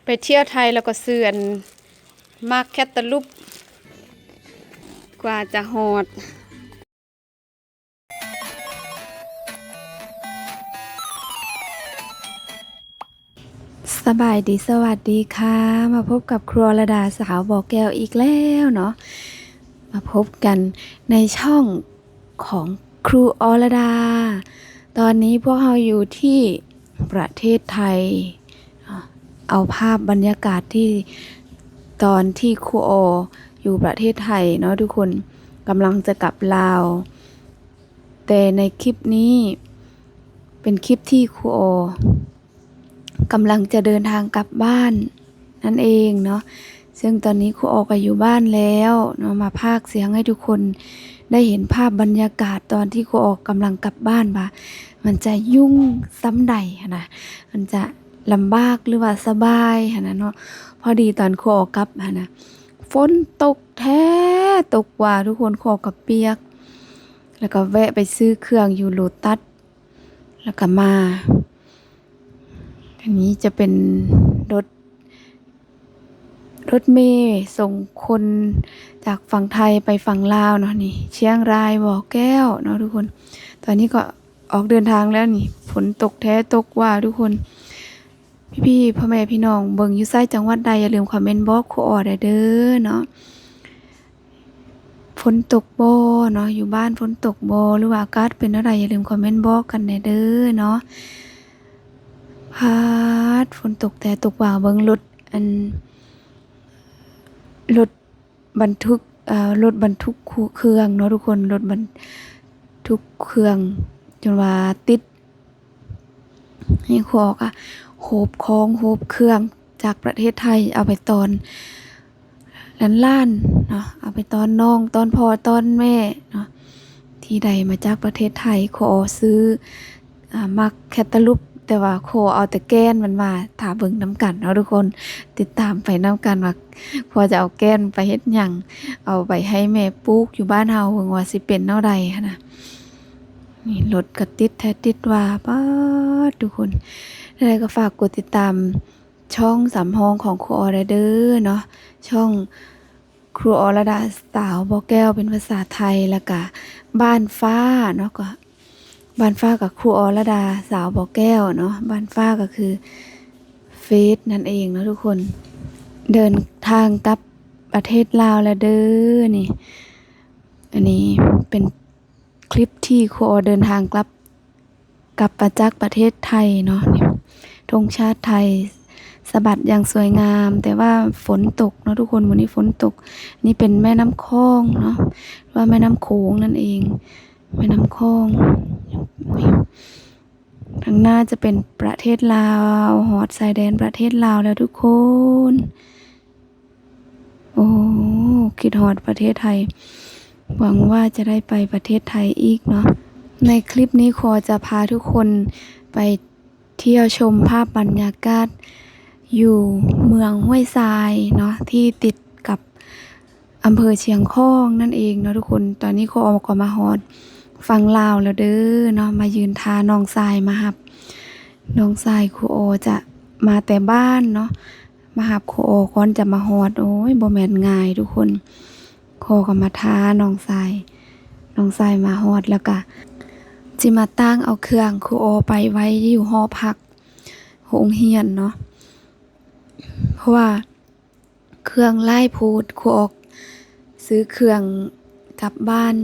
ໄປທ່ຽວໄທແລ້ວກໍຊື້ອັນ ໝາກແຄດຕາລູບ ກວ່າຈະຮອດ. ສະບາຍດີ ສະຫວັດດີຄ່ະ ມາພົບກັບຄູອໍລະດາ ສາວບໍ່ແກ້ວອີກແລ້ວເນາະ. ມາພົບກັນໃນຊ່ອງຂອງຄູອໍລະດາ. ຕອນນີ້ພວກເຮົາຢູ່ທີ່ປະເທດໄທ ເນາະ ເອົາພາບບັນຍາກາດທີ່ ຕອນທີ່ຄູອໍຢູ່ປະເທດໄທເນາະທຸກຄົນ ກຳລັງຈະກັບລາວ. ແຕ່ໃນຄລິບນີ້ເປັນຄລິບທີ່ຄູອໍກຳລັງຈະເດີນທາງກັບບ້ານນັ້ນເອງເນາະ. ເຊິ່ງຕອນນີ້ຄູອໍກໍຢູ່ບ້ານແລ້ວເນາະ ມາພາກສຽງໃຫ້ທຸກຄົນໄດ້ເຫັນພາບບັນຍາກາດຕອນທີ່ຄູອໍກຳລັງກັບບ້ານວ່າ ມັນຈະຫຍຸ້ງສ່ຳໃດຫັ້ນນະ ມັນຈະລຳບາກ ຫຼືວ່າສະບາຍຫັ້ນນະເນາະ. ພໍດີຕອນຄູອໍກັບຫັ້ນນະ ຝົນຕົກແທ້ຕົກວ່າທຸກຄົນ ຄູອໍກໍປຽກ ແລ້ວກໍແວະໄປຊື້ເຄື່ອງຢູ່ໂລຕັດ ແລ້ວກໍມາ. ອັນນີ້ຈະເປັນລົດ ລົດເມສົ່ງຄົນຈາກຝັ່ງໄທໄປຝັ່ງລາວເນາະ. ນີ້ ຊຽງລາຍບໍ່ແກ້ວເນາະທຸກຄົນ. ຕອນນີ້ກໍອອກເດີນທາງແລ້ວນີ້ ຝົນຕົກແທ້ຕົກວ່າທຸກຄົນ. ພີ່ໆ ພໍ່ແມ່ພີ່ນ້ອງເບິ່ງຢູ່ໃສ ຈັງຫວັດໃດ ຢ່າລືມຄອມເມັນບອກຄູອໍໄດ້ເດີເນາະ. ຝົນຕົກບໍ່ເນາະ ຢູ່ບ້ານຝົນຕົກບໍ່ ຫຼືວ່າອາກາດເປັນແນວໃດ ຢ່າລືມຄອມເມັນບອກກັນແດ່ເດີເນາະ. ພາດ ຝົນຕົກແທ້ຕົກວ່າ ເບິ່ງລົດ ອັນ ລົດບັນທຸກ ເອີ ລົດບັນທຸກເຄື່ອງເນາະທຸກຄົນ ລົດບັນທຸກເຄື່ອງ ຈົນວ່າຕິດ ນີ້ຄູອໍກະໂຫບຂອງໂຫບເຄື່ອງຈາກປະເທດໄທ ເອົາໄປຕ້ອນຫຼານໆເນາະ ເອົາໄປຕ້ອນນ້ອງ ຕ້ອນພໍ່ ຕ້ອນແມ່ເນາະ ທີ່ໄດ້ມາຈາກປະເທດໄທ. ຄູອໍຊື້ ອາ ໝາກແຄດຕາລູບ ແຕ່ວ່າຄູອໍເອົາແຕ່ແກ່ນມັນມາ. ຖ້າເບິ່ງນຳກັນເນາະທຸກຄົນ ຕິດຕາມໄປນຳກັນວ່າຄູອໍຈະເອົາແກ່ນໄປເຮັດຫຍັງ ເອົາໄປໃຫ້ແມ່ປູກຢູ່ບ້ານເຮົາ ເບິ່ງວ່າຊິເປັນແນວໃດຫັ້ນນະ. ນີ້ລົດກໍຕິດແທ້ຕິດວ່າ ປາດ ທຸກຄົນ. ຈັ່ງໃດກໍຝາກກົດຕິດຕາມຊ່ອງສຳຮອງຂອງຄູອໍໄດ້ເດີເນາະ ຊ່ອງຄູອໍລະດາ ສາວບໍ່ແກ້ວ ເປັນພາສາໄທ ແລ້ວກະບ້ານຟ້າເນາະ ກໍບ້ານຟ້າກັບຄູອໍລະດາ ສາວບໍ່ແກ້ວເນາະ. ບ້ານຟ້າກໍຄືເຟສນັ້ນເອງເນາະທຸກຄົນ. ເດີນທາງກັບປະເທດລາວແລ້ວເດີນີ້. ອັນນີ້ເປັນ ຄລິບທີ່ຄູອໍເດີນທາງກັບ ກັບມາຈາກປະເທດໄທເນາະ. ນີ້ ທຸງຊາດໄທສະບັດຢ່າງສວຍງາມ ແຕ່ວ່າຝົນຕົກເນາະທຸກຄົນ ມື້ນີ້ຝົນຕົກ. ນີ້ເປັນແມ່ນ້ຳຂອງເນາະ ຫຼືວ່າແມ່ນ້ຳໂຂງນັ້ນເອງ ແມ່ນ້ຳຂອງ. ທາງໜ້າຈະເປັນປະເທດລາວ ຮອດຊາຍແດນປະເທດລາວແລ້ວທຸກຄົນ. ໂອ້ ຄິດຮອດປະເທດໄທ ຫວັງວ່າຈະໄດ້ໄປປະເທດໄທອີກເນາະ. ໃນຄລິບນີ້ຂໍຈະພາທຸກຄົນໄປທ່ຽວຊົມພາບບັນຍາກາດຢູ່ເມືອງຫ້ວຍຊາຍເນາະ ທີ່ຕິດກັບອຳເພີຊຽງຂອງນັ້ນເອງເນາະທຸກຄົນ. ຕອນນີ້ຄູອໍກໍມາຮອດຝັ່ງລາວແລ້ວເດີເນາະ ມາຢືນຖ້ານ້ອງຊາຍມາຮັບ. ນ້ອງຊາຍຄູອໍຈະມາແຕ່ບ້ານເນາະ ມາຮັບຄູອໍກ່ອນຈະມາຮອດ. ໂອ້ຍ ບໍ່ແມ່ນງ່າຍທຸກຄົນ. ຄູອໍກໍມາຖ້ານ້ອງຊາຍ ນ້ອງຊາຍມາຮອດແລ້ວກະຊິມາຕັ້ງເອົາເຄື່ອງຄູອໍໄປໄວ້ຢູ່ຫໍພັກໂຮງຮຽນເນາະ ເພາະວ່າເຄື່ອງຫຼາຍໂພດ. ຄູອໍຊື້ເຄື່ອງກັບບ້ານ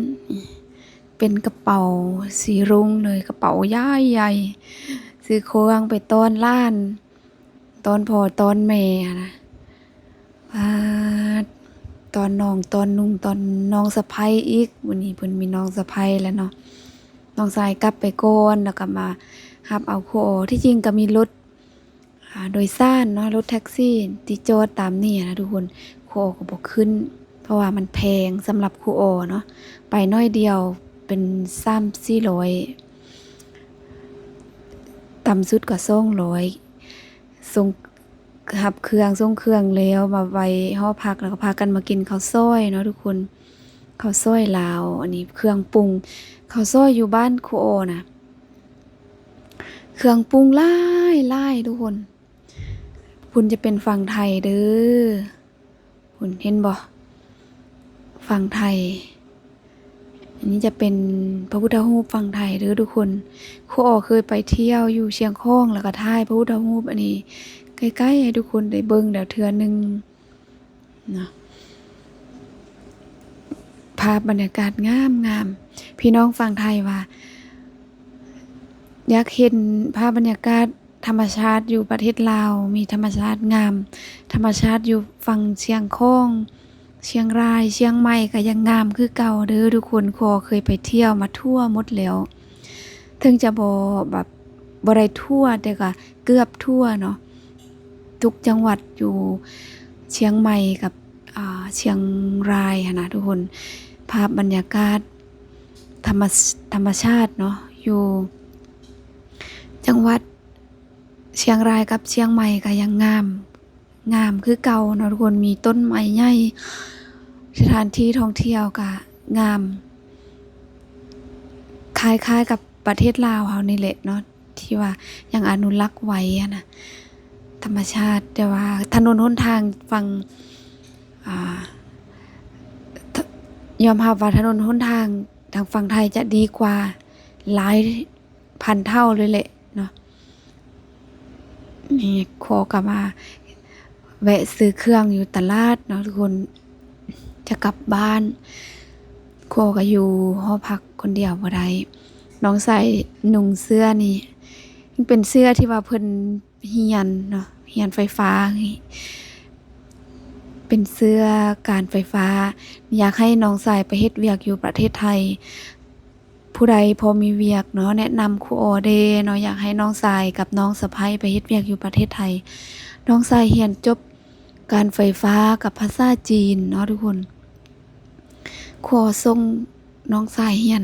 ເປັນກະເປົາສີລຸງເລີຍ ກະເປົາໃຫຍ່ໆ ຊື້ເຄື່ອງໄປຕ້ອນຫຼານ ຕ້ອນພໍ່ຕ້ອນແມ່ຫັ້ນນະ. ປາດ ຕ້ອນນ້ອງ ຕ້ອນນຸ່ງ ຕ້ອນນ້ອງສະໃພ້ອີກ. ມື້ນີ້ເພິ່ນມີນ້ອງສະໃພ້ແລ້ວເນາະ. ນ້ອງຊາຍກັບໄປກ່ອນ ແລ້ວກໍມາຮັບເອົາຄູອໍ. ທີ່ຈິງກໍມີລົດ ອາ ໂດຍສານເນາະ ລົດແທັກຊີທີ່ຈອດຕາມນີ້ນະທຸກຄົນ. ຄູອໍກໍບໍ່ຂຶ້ນ ເພາະວ່າມັນແພງສຳລັບຄູອໍເນາະ. ໄປໜ້ອຍດຽວເປັນສາມສີ່ຮ້ອຍ ຕ່ຳສຸດກໍສອງຮ້ອຍ. ສົ່ງ ຮັບເຄື່ອງ ສົ່ງເຄື່ອງແລ້ວມາໄວ້ຫໍພັກ ແລ້ວກໍພາກັນມາກິນເຂົ້າຊອຍເນາະທຸກຄົນ. ເຂົ້າຊອຍລາວ ອັນນີ້ເຄື່ອງປຸງ. ເຂົ້າຊອຍຢູ່ບ້ານຄູອໍນະ ເຄື່ອງປຸງຫຼາຍໆ ທຸກຄົນ. ພຸ້ນຈະເປັນຝັ່ງໄທເດີ. ພຸ້ນເຫັນບໍ່? ຝັ່ງໄທ. ອັນນີ້ຈະເປັນພະພຸດທະຮູບຝັ່ງໄທເດີທຸກຄົນ. ຄູອໍເຄີຍໄປທ່ຽວຢູ່ຊຽງຂອງ ແລ້ວກໍຖ່າຍພະພຸດທະຮູບອັນນີ້ໃກ້ໆ ໃຫ້ທຸກຄົນໄດ້ເບິ່ງແລ້ວເທື່ອໜຶ່ງເນາະ. ພາບບັນຍາກາດງາມໆ. ພີ່ນ້ອງຝັ່ງໄທວ່າ ຢາກເຫັນພາບບັນຍາກາດ ທຳມະຊາດຢູ່ປະເທດລາວ ມີທຳມະຊາດງາມ, ທຳມະຊາດຢູ່ຝັ່ງຊຽງຂອງ, ຊຽງລາຍ, ຊຽງໃໝ່ ກໍຍັງງາມຄືເກົ່າເດີທຸກຄົນ. ຂໍເຄີຍໄປທ່ຽວມາທົ່ວໝົດແລ້ວ, ເຖິງຈະບໍ່ ແບບ ບໍ່ໄດ້ທົ່ວ ແຕ່ກໍເກືອບທົ່ວເນາະ, ທຸກຈັງຫວັດຢູ່ຊຽງໃໝ່ກັບ ອ່າ ຊຽງລາຍຫັ້ນນະທຸກຄົນ. ພາບບັນຍາກາດທຳມະ ທຳມະຊາດເນາະ ຢູ່ຈັງຫວັດ ຊຽງລາຍກັບຊຽງໃໝ່ກໍຍັງງາມ, ງາມຄືເກົ່າເນາະທຸກຄົນ. ມີຕົ້ນໄມ້ໃຫຍ່, ສະຖານທີ່ທ່ອງທ່ຽວກໍງາມ, ຄ້າຍໆກັບປະເທດລາວເຮົານີ້ແຫຼະເນາະ, ທີ່ວ່າຍັງອະນຸລັກໄວ້ຫັ້ນນະ ທຳມະຊາດ. ແຕ່ວ່າຖະໜົນຫົນທາງຝັ່ງ ອ່າ ຍອມຮັບວ່າຖະໜົນຫົນທາງທາງຝັ່ງໄທຈະດີກວ່າຫຼາຍພັນເທົ່າເລີຍແຫຼະເນາະ. ນີ້ຂໍກັບມາແວະຊື້ເຄື່ອງຢູ່ຕະຫຼາດເນາະທຸກຄົນ, ຈະກັບບ້ານ. ຂໍກໍຢູ່ຫໍພັກຄົນດຽວບໍ່ໄດ້. ນ້ອງຊາຍນຸ່ງເສື້ອນີ້ ເປັນເສື້ອທີ່ວ່າເພິ່ນ ຮຽນເນາະ, ຮຽນໄຟຟ້ານີ້ ເປັນເສື້ອການໄຟຟ້າ. ຢາກໃຫ້ນ້ອງຊາຍໄປເຮັດວຽກຢູ່ປະເທດໄທ. ຜູ້ໃດພໍມີວຽກເນາະ ແນະນຳຄູອໍແດ່ເນາະ. ຢາກໃຫ້ນ້ອງຊາຍກັບນ້ອງສະໃພ້ໄປເຮັດວຽກຢູ່ປະເທດໄທ. ນ້ອງຊາຍຮຽນຈົບການໄຟຟ້າກັບພາສາຈີນເນາະທຸກຄົນ. ຄູອໍສົ່ງນ້ອງຊາຍຮຽນ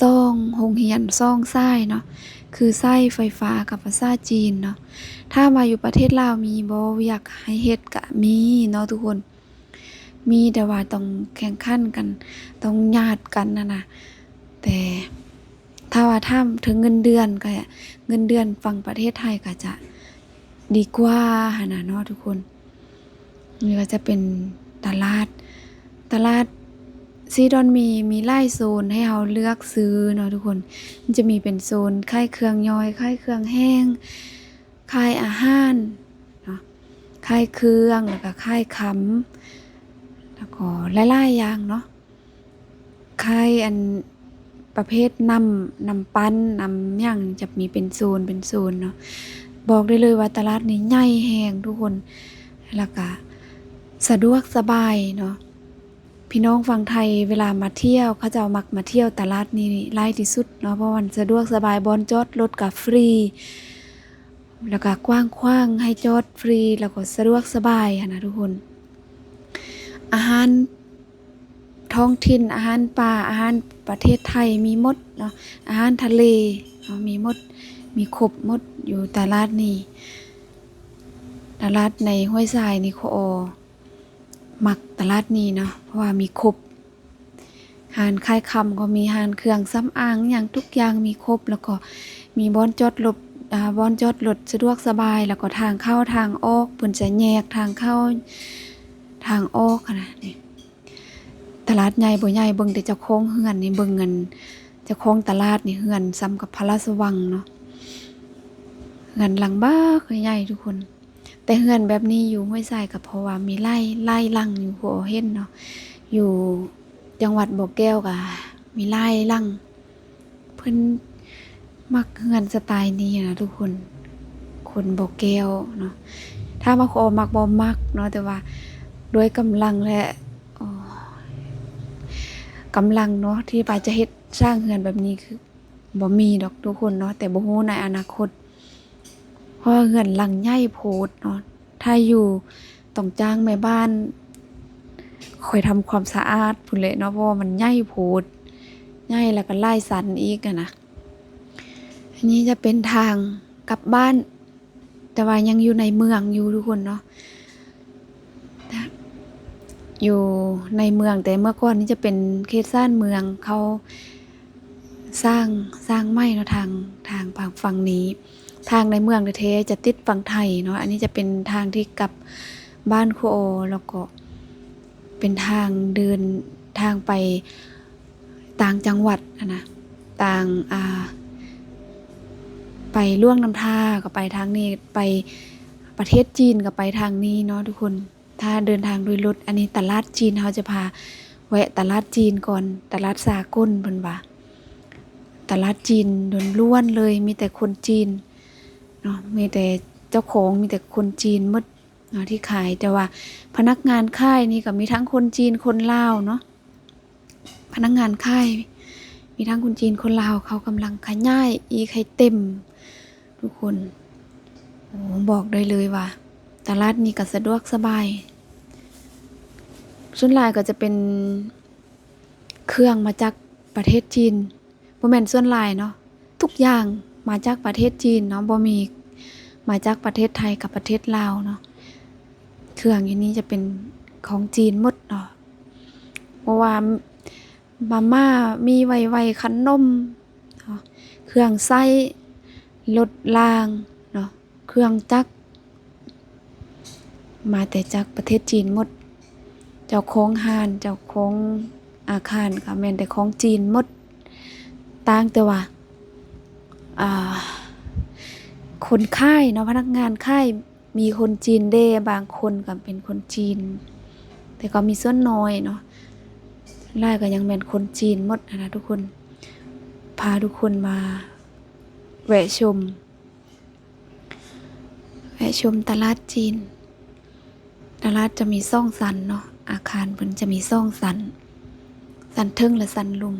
ສອງໂຮງຮຽນສອງສາຍເນາະ, ຄືສາຍໄຟຟ້າກັບພາສາຈີນເນາະ. ຖາມວ່າຢູ່ປະເທດລາວມີບໍ່ວຽກໃຫ້ເຮັດ? ກະມີເນາະທຸກຄົນ, ມີ ແຕ່ວ່າຕ້ອງແຂ່ງຂັນກັນ, ຕ້ອງຍາດກັນຫັ້ນນະ. ແຕ່ ຖ້າວ່າຖາມເຖິງເງິນເດືອນ ກະເງິນເດືອນຝັ່ງປະເທດໄທກະຈະດີກວ່າຫັ້ນນະເນາະທຸກຄົນ. ນີ້ກໍຈະເປັນຕະຫຼາດ, ຕະຫຼາດຊີດອນມີ ມີຫຼາຍໂຊນໃຫ້ເຮົາເລືອກຊື້ເນາະທຸກຄົນ. ມັນຈະມີເປັນໂຊນຂາຍເຄື່ອງຍ່ອຍ, ຂາຍເຄື່ອງແຫ້ງ, ຂາຍອາຫານເນາະ, ຂາຍເຄື່ອງ ແລ້ວກໍຂາຍຄຳ ແລ້ວກໍຫຼາຍໆຢ່າງເນາະ. ຂາຍອັນປະເພດນ້ຳ, ນ້ຳປັ່ນ, ນ້ຳຫຍັງ ຈະມີເປັນໂຊນເປັນໂຊນເນາະ. ບອກໄດ້ເລີຍວ່າຕະຫຼາດນີ້ໃຫຍ່ແຮງທຸກຄົນ, ແລ້ວກະສະດວກສະບາຍເນາະ. ພີ່ນ້ອງຝັ່ງໄທເວລາມາທ່ຽວ ເຂົາເຈົ້າມັກມາທ່ຽວຕະຫຼາດນີ້ຫຼາຍທີ່ສຸດເນາະ, ເພາະວ່າມັນສະດວກສະບາຍ, ບ່ອນຈອດລົດກະຟຣີ ແລ້ວກະກວ້າງຂວາງໃຫ້ຈອດຟຣີ ແລ້ວກໍສະດວກສະບາຍຫັ້ນນະທຸກຄົນ. ອາຫານ ທ້ອງຖິ່ນ, ອາຫານປ່າ, ອາຫານປະເທດໄທມີໝົດເນາະ, ອາຫານທະເລເນາະ ມີໝົດ, ມີຄົບໝົດຢູ່ຕະຫຼາດນີ້. ຕະຫຼາດໃນຫ້ວຍຊາຍນີ້ ຂໍອໍມັກຕະຫຼາດນີ້ເນາະ ເພາະວ່າມີຄົບ, ຮ້ານຂາຍຄຳກໍມີ, ຮ້ານເຄື່ອງສຳອາງ ຫຍັງທຸກຢ່າງມີຄົບ, ແລ້ວກໍມີບ່ອນຈອດລົດ, ອາ, ບ່ອນຈອດລົດສະດວກສະບາຍ, ແລ້ວກໍທາງເຂົ້າທາງອອກ ເພິ່ນຈະແຍກທາງເຂົ້າທາງອອກຫັ້ນນະ. ນີ້ ຕະຫຼາດໃຫຍ່ບໍ່ໃຫຍ່ ເບິ່ງແຕ່ເຈົ້າຂອງເຮືອນນີ້, ເບິ່ງອັນເຈົ້າຂອງຕະຫຼາດນີ້ ເຮືອນສ່ຳກັບພະລາຊະວັງເນາະ, ເຮືອນຫຼັງບັກໃຫຍ່ທຸກຄົນ. ແຕ່ເຮືອນແບບນີ້ຢູ່ຫ້ວຍຊາຍກໍເພາະວ່າມີຫຼາຍ, ຫຼາຍຫຼັງຢູ່ ພໍເຫັນເນາະ, ຢູ່ຈັງຫວັດບໍ່ແກ້ວກໍມີຫຼາຍຫຼັງ. ເພິ່ນມັກເຮືອນສະໄຕລ໌ນີ້ນະທຸກຄົນ, ຄົນບໍ່ແກ້ວເນາະ. ຖາມວ່າຂໍມັກບໍ່? ມັກເນາະ, ແຕ່ວ່າດ້ວຍກຳລັງ ແລະ ກຳລັງເນາະ ທີ່ວ່າຈະເຮັດສ້າງເຮືອນແບບນີ້ ຄືບໍ່ມີດອກທຸກຄົນເນາະ, ແຕ່ບໍ່ຮູ້ໃນອະນາຄົດ ເພາະວ່າເຮືອນຫຼັງໃຫຍ່ໂພດເນາະ. ຖ້າຢູ່ ຕ້ອງຈ້າງແມ່ບ້ານຄອຍທຳຄວາມສະອາດພຸ້ນແຫຼະເນາະ, ເພາະວ່າມັນໃຫຍ່ໂພດ, ໃຫຍ່ແລ້ວກໍຫຼາຍຊັ້ນອີກຫັ້ນນະ. ອັນນີ້ຈະເປັນທາງກັບບ້ານ, ແຕ່ວ່າຍັງຢູ່ໃນເມືອງຢູ່ທຸກຄົນເນາະ, ຢູ່ໃນເມືອງ, ແຕ່ເມື່ອກ່ອນນີ້ຈະເປັນເຂດຊານເມືອງ, ເຂົາສ້າງ, ສ້າງໃໝ່ເນາະ, ທາງ, ທາງຝັ່ງນີ້. ທາງໃນເມືອງແທ້ໆຈະຕິດຝັ່ງໄທເນາະ. ອັນນີ້ຈະເປັນທາງທີ່ກັບບ້ານຄູອໍ ແລ້ວກໍເປັນທາງເດີນທາງໄປຕ່າງຈັງຫວັດຫັ້ນນະ ຕ່າງ ອ່າ ໄປຫຼວງນ້ຳທາກໍໄປທາງນີ້ ໄປປະເທດຈີນກໍໄປທາງນີ້ເນາະທຸກຄົນ. ຖ້າເດີນທາງໂດຍລົດ ອັນນີ້ຕະຫຼາດຈີນ ເຮົາຈະພາແວະຕະຫຼາດຈີນກ່ອນ ຕະຫຼາດສາກົນເພິ່ນວ່າ ຕະຫຼາດຈີນລ້ວນໆເລີຍ ມີແຕ່ຄົນຈີນເນາະ ມີແຕ່ເຈົ້າຂອງ ມີແຕ່ຄົນຈີນໝົດເນາະທີ່ຂາຍ. ແຕ່ວ່າພະນັກງານຂາຍນີ້ກໍມີທັງຄົນຈີນ ຄົນລາວເນາະ ພະນັກງານຂາຍມີທັງຄົນຈີນ ຄົນລາວ ເຂົາກຳລັງຂະຫຍາຍອີ່ໄຂ່ເຕັມ ທຸກຄົນ. ໂອ້ ບອກໄດ້ເລີຍວ່າຕະຫຼາດນີ້ກໍສະດວກສະບາຍ. ສ່ວນຫຼາຍກໍຈະເປັນເຄື່ອງມາຈາກປະເທດຈີນ ບໍ່ແມ່ນສ່ວນຫຼາຍເນາະ ທຸກຢ່າງມາຈາກປະເທດຈີນເນາະ ບໍ່ມີມາຈາກປະເທດໄທກັບປະເທດລາວເນາະ. ເຄື່ອງຢູ່ນີ້ຈະເປັນຂອງຈີນໝົດເນາະ ບໍ່ວ່າມາມ່າ ມີໄວໆ ຂະໜົມເນາະ ເຄື່ອງໃຊ້ ລົດລາງເນາະ ເຄື່ອງຈັກ ມາແຕ່ຈາກປະເທດຈີນໝົດ. ເຈົ້າຂອງຮ້ານ ເຈົ້າຂອງອາຄານກໍແມ່ນແຕ່ຂອງຈີນໝົດ. ຕ່າງແຕ່ວ່າ ອ່າ ຄົນຂາຍເນາະ ພະນັກງານຂາຍ ມີຄົນຈີນເດ້ ບາງຄົນກໍເປັນຄົນຈີນ ແຕ່ກໍມີສ່ວນນ້ອຍເນາະ ຫຼາຍກໍຍັງແມ່ນຄົນຈີນໝົດຫັ້ນນະທຸກຄົນ. ພາທຸກຄົນມາແວະຊົມ ແວະຊົມຕະຫຼາດຈີນ. ຕະຫຼາດຈະມີສອງຊັ້ນເນາະ ອາຄານເພິ່ນຈະມີສອງຊັ້ນ ຊັ້ນເທິງ ແລະ ຊັ້ນລຸ່ມ.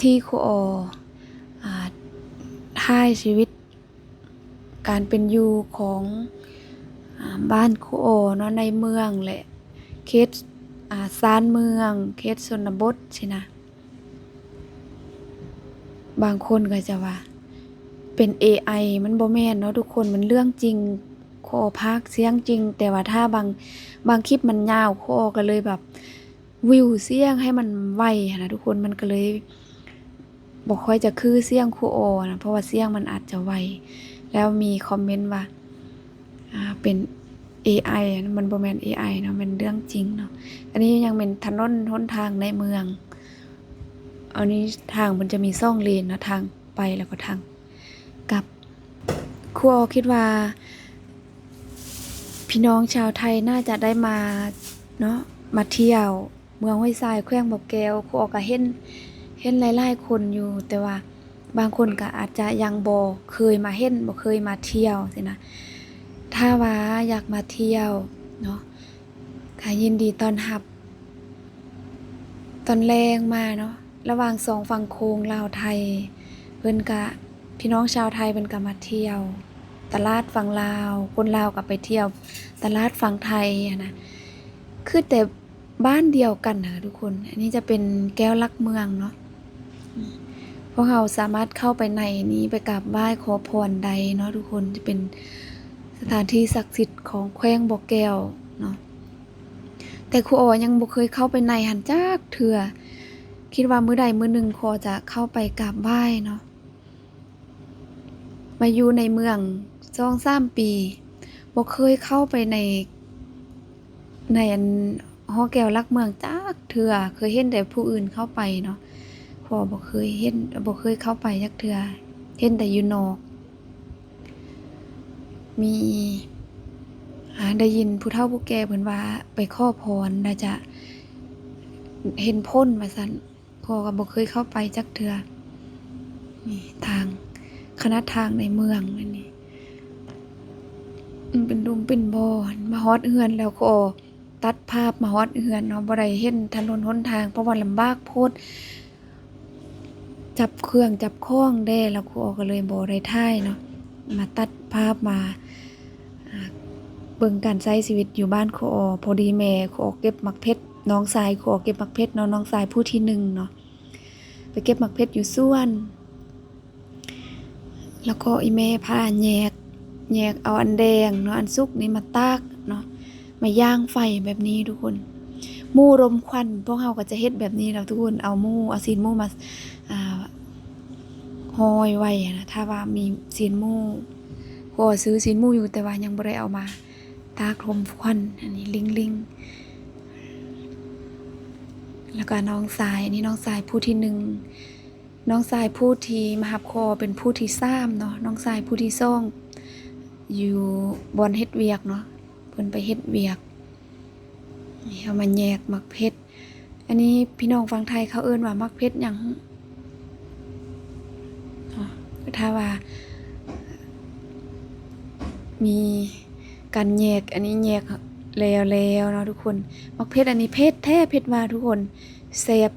ທີ່ຄູອໍ ອ່າ ຖ່າຍຊີວິດ ການເປັນຢູ່ຂອງ ອາ ບ້ານຄູອໍເນາະ ໃນເມືອງ ແລະ ເຂດ ອາ ຊານເມືອງ ເຂດຊົນນະບົດຊີ້ນະ. ບາງຄົນກໍຈະວ່າເປັນເອໄອ ມັນບໍ່ແມ່ນເນາະທຸກຄົນ ມັນເລື່ອງຈິງ. ຂໍພາກສຽງຈິງ ແຕ່ວ່າຖ້າບາງ ບາງຄລິບມັນຍາວ ຄູອໍກໍເລີຍແບບ ວິວສຽງໃຫ້ມັນໄວຫັ້ນນະທຸກຄົນ ມັນກໍເລີຍບໍ່ຄ່ອຍຈະຄືສຽງຄູອໍນະ ເພາະວ່າສຽງມັນອາດຈະໄວ. ແລ້ວມີຄອມເມັນວ່າ ອ່າ ເປັນເອໄອ ມັນບໍ່ແມ່ນເອໄອເນາະ ແມ່ນເລື່ອງຈິງເນາະ. ອັນນີ້ຍັງແມ່ນຖະໜົນຫົນທາງໃນເມືອງ. ອັນນີ້ທາງມັນຈະມີສອງເລນເນາະ ທາງໄປແລ້ວກໍທາງ ກັບ ຄູອໍຄິດວ່າ ພີ່ນ້ອງຊາວໄທໜ້າຈະໄດ້ມາເນາະ ມາທ່ຽວເມືອງຫ້ວຍຊາຍ ແຂວງບໍ່ແກ້ວ. ຄູອໍກໍເຫັນ ເຫັນຫຼາຍໆຄົນຢູ່ ແຕ່ວ່າບາງຄົນກໍອາດຈະຍັງບໍ່ເຄີຍມາເຫັນ ບໍ່ເຄີຍມາທ່ຽວຊີ້ນະ. ຖ້າວ່າຢາກມາທ່ຽວເນາະ ກໍຍິນດີຕ້ອນຮັບ ຕອນແລງມາເນາະ ລະຫວ່າງສອງຝັ່ງໂຂງລາວໄທ ເພິ່ນກະ ພີ່ນ້ອງຊາວໄທເພິ່ນກະມາທ່ຽວຕະຫຼາດຝັ່ງລາວ ຄົນລາວກະໄປທ່ຽວຕະຫຼາດຝັ່ງໄທຫັ້ນນະ ຄືແຕ່ບ້ານດຽວກັນຫັ້ນນະທຸກຄົນ. ອັນນີ້ຈະເປັນແກ້ວຫຼັກເມືອງເນາະ ພວກເຮົາສາມາດເຂົ້າໄປໃນນີ້ ໄປກາບໄຫວ້ຂໍພອນໄດ້ເນາະທຸກຄົນ ຈະເປັນສະຖານທີ່ສັກສິດຂອງແຂວງບໍ່ແກ້ວເນາະ. ແຕ່ຄູອໍຍັງບໍ່ເຄີຍເຂົ້າໄປໃນຫັ້ນຈັກເທື່ອ ຄິດວ່າມື້ໃດມື້ໜຶ່ງຂໍຈະເຂົ້າໄປກາບໄຫວ້ເນາະ. ມາຢູ່ໃນເມືອງສອງສາມປີ ບໍ່ເຄີຍເຂົ້າໄປໃນ ໃນອັນຫໍແກ້ວຫຼັກເມືອງຈັກເທື່ອ ເຄີຍເຫັນແຕ່ຜູ້ອື່ນເຂົ້າໄປເນາະ ພໍ່ບໍ່ເຄີຍເຫັນ ບໍ່ເຄີຍເຂົ້າໄປຈັກເທື່ອ ເຫັນແຕ່ຢູ່ນອກ. ມີ ອາ ໄດ້ຍິນຜູ້ເຖົ້າຜູ້ແກ່ເພິ່ນວ່າໄປຂໍພອນແລ້ວຈະເຫັນຜົນວ່າຊັ້ນ ພໍ່ກໍບໍ່ເຄີຍເຂົ້າໄປຈັກເທື່ອ. ນີ້ທາງ ຂະໜາດທາງໃນເມືອງອັນນີ້ ມັນເປັນຫຼຸມເປັນບໍ່ ມາຮອດເຮືອນແລ້ວກໍຕັດພາບມາຮອດເຮືອນເນາະ ບໍ່ໄດ້ເຫັນຖະໜົນຫົນທາງ ເພາະວ່າລຳບາກໂພດ ຈັບເຄື່ອງຈັບຂອງແດ່ ແລ້ວຄູອໍກໍເລີຍບໍ່ໄດ້ຖ່າຍເນາະ ມາຕັດພາບມາ ອ່າ ເບິ່ງການໃຊ້ຊີວິດຢູ່ບ້ານຄູອໍ. ພໍດີແມ່ຄູອໍເກັບໝາກເຜັດ ນ້ອງຊາຍຄູອໍເກັບໝາກເຜັດເນາະ ນ້ອງຊາຍຜູ້ທີໜຶ່ງເນາະ ໄປເກັບໝາກເຜັດຢູ່ສວນ ແລ້ວກໍອີ່ແມ່ພາແຍກ ແຍກເອົາອັນແດງເນາະ ອັນສຸກນີ້ມາຕາກເນາະ ມາຢ່າງໄຟແບບນີ້ທຸກຄົນ. ໝູ່ລົມຄວັນ ພວກເຮົາກໍຈະເຮັດແບບນີ້ແຫຼະທຸກຄົນ ເອົາໝູ່ ເອົາຊີ້ນໝູ່ມາ ອ່າ ຫ້ອຍໄວ້ຫັ້ນນະ ຖ້າວ່າມີຊີ້ນໝູ. ພໍ່ຊື້ຊີ້ນໝູຢູ່ ແຕ່ວ່າຍັງບໍ່ໄດ້ເອົາມາຕາກລົມຄວັນ. ອັນນີ້ລິງໆ ແລ້ວກໍນ້ອງຊາຍ ອັນນີ້ນ້ອງຊາຍຜູ້ທີໜຶ່ງ ນ້ອງຊາຍຜູ້ທີ່ມາຮັບພໍ່ເປັນຜູ້ທີສາມເນາະ ນ້ອງຊາຍຜູ້ທີສອງຢູ່ບ່ອນເຮັດວຽກເນາະ ເພິ່ນໄປເຮັດວຽກ. ນີ້ເຮົາມາແຍກໝາກເຜັດ ອັນນີ້ພີ່ນ້ອງຝັ່ງໄທເຂົາເອີ້ນວ່າໝາກເຜັດຫຍັງ? ເນາະ ຖ້າວ່າມີການແຍກ ອັນນີ້ແຍກແລ້ວໆເນາະທຸກຄົນ. ໝາກເຜັດອັນນີ້ເຜັດແທ້ ເຜັດວ່າທຸກຄົນ ແຊບ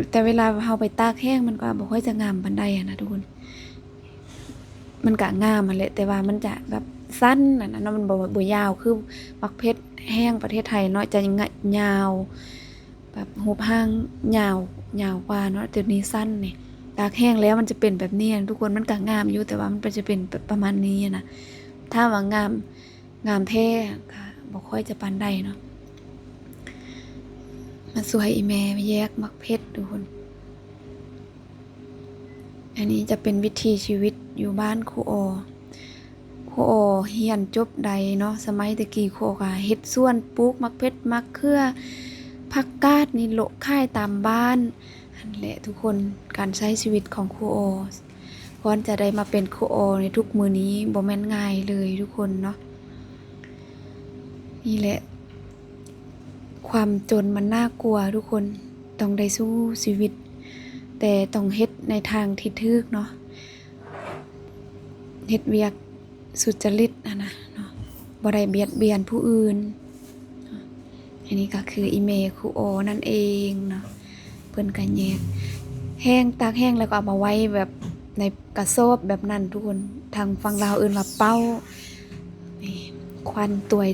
ແຕ່ເວລາເຮົາໄປຕາກແຫ້ງ ມັນກໍບໍ່ຄ່ອຍຈະງາມປານໃດຫັ້ນນະທຸກຄົນ. ມັນກະງາມຫັ້ນແຫຼະ ແຕ່ວ່າມັນຈະແບບສັ້ນຫັ້ນນະເນາະ ມັນບໍ່ ບໍ່ຍາວຄືໝາກເຜັດແຫ້ງປະເທດໄທເນາະ ຈະຍາວ ແບບຮູບຮ່າງຍາວ ຍາວກວ່າເນາະ. ແຕ່ນີ້ສັ້ນນີ້ ຕາກແຫ້ງແລ້ວມັນຈະເປັນແບບນີ້ຫັ້ນທຸກຄົນ. ມັນກະງາມຢູ່ ແຕ່ວ່າມັນກໍຈະເປັນແບບປະມານນີ້ຫັ້ນນະ. ຖ້າວ່າງາມ ງາມແທ້ກໍບໍ່ຄ່ອຍຈະປານໃດເນາະ. ມາຊ່ວຍອີ່ແມ່ແຍກໝາກເຜັດທຸກຄົນ. ອັນນີ້ຈະເປັນວິຖີຊີວິດຢູ່ບ້ານຄູອໍ. ຄູອໍຮຽນຈົບໃດເນາະ ສະໄໝແຕ່ກີ້ຄູອໍກໍເຮັດສວນ ປູກໝາກເຜັດ ໝາກເຂືອ ຜັກກາດນີ້ ໂລະຂາຍຕາມບ້ານ. ຫັ້ນແຫຼະທຸກຄົນ ການໃຊ້ຊີວິດຂອງຄູອໍ ກ່ອນຈະໄດ້ມາເປັນຄູອໍໃນທຸກມື້ນີ້ ບໍ່ແມ່ນງ່າຍເລີຍທຸກຄົນເນາະ. ນີ້ແຫຼະ ຄວາມຈົນມັນໜ້າກົວທຸກຄົນ ຕ້ອງໄດ້ສູ້ຊີວິດ ແຕ່ຕ້ອງເຮັດໃນທາງທີ່ຖືກເນາະ ເຮັດວຽກສຸດຈະລິດຫັ້ນນະເນາະ ບໍ່ໄດ້ບຽດບຽນຜູ້ອື່ນ. ອັນນີ້ກໍຄືອີ່ແມ່ຄູອໍນັ້ນເອງເນາະ ເພິ່ນກໍແຍກແຫ້ງ ຕາກແຫ້ງແລ້ວກໍເອົາມາໄວ້ແບບໃນກະສອບແບບນັ້ນທຸກຄົນ. ທາງຝັ່ງລາວເອີ້ນວ່າເປົາ. ນີ້ ຄວັນຕວຍ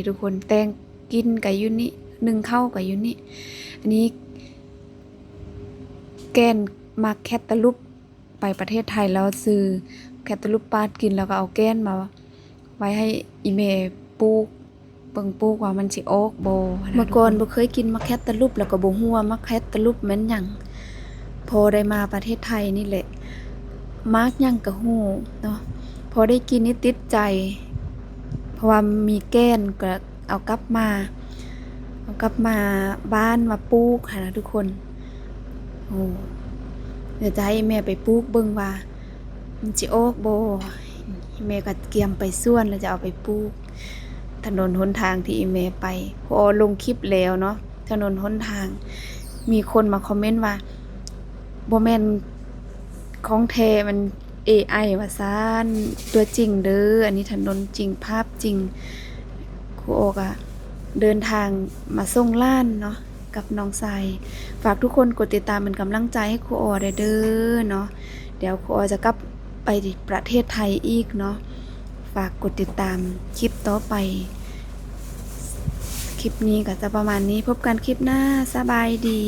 ໆ ທຸກຄົນ ແຕ່ງກິນກໍຢູ່ນີ້ ໜຶ້ງເຂົ້າກໍຢູ່ນີ້. ອັນນີ້ແກ່ນໝາກແຄດຕາລູບ ໄປປະເທດໄທແລ້ວຊື້ແຄດຕາລູບປາດກິນ ແລ້ວກໍເອົາແກ່ນມາໄວ້ໃຫ້ອີ່ແມ່ປູກ ເບິ່ງປູກວ່າມັນຊິອອກບໍ່. ເມື່ອກ່ອນບໍ່ເຄີຍກິນໝາກແຄດຕາລູບ ແລ້ວກໍບໍ່ຮູ້ວ່າໝາກແຄດຕາລູບແມ່ນຫຍັງ. ພໍໄດ້ມາປະເທດໄທນີ້ແຫຼະ ໝາກຫຍັງກໍຮູ້ເນາະ ພໍໄດ້ກິນນີ້ຕິດໃຈ ເພາະວ່າມີແກ່ນ ກໍເອົາກັບມາ ເອົາກັບມາບ້ານມາປູກຫັ້ນນະທຸກຄົນ. ໂອ້ ດຽວຈະໃຫ້ແມ່ໄປປູກເບິ່ງວ່າມັນຊິອອກບໍ່. ແມ່ກໍກຽມໄປສວນ ແລ້ວຈະເອົາໄປປູກ. ຖະໜົນຫົນທາງທີ່ແມ່ໄປ ພໍລົງຄລິບແລ້ວເນາະ ຖະໜົນຫົນທາງ ມີຄົນມາຄອມເມັນວ່າ ບໍ່ແມ່ນຂອງແທ້ ມັນເອໄອ ວ່າຊັ້ນ ຕົວຈິງເດີ ອັນນີ້ຖະໜົນຈິງ ພາບຈິງ. ຄູອໍກໍເດີນທາງມາສົ່ງຫຼານເນາະ ກັບນ້ອງຊາຍ. ຝາກທຸກຄົນກົດຕິດຕາມເປັນກຳລັງໃຈໃຫ້ຄູອໍແດ່ເດີເນາະ. ດຽວຄູອໍຈະກັບໄປປະເທດໄທອີກເນາະ. ຝາກກົດຕິດຕາມຄລິບຕໍ່ໄປ. ຄລິບນີ້ກໍຈະປະມານນີ້. ພົບກັນຄລິບໜ້າ. ສະບາຍດີ.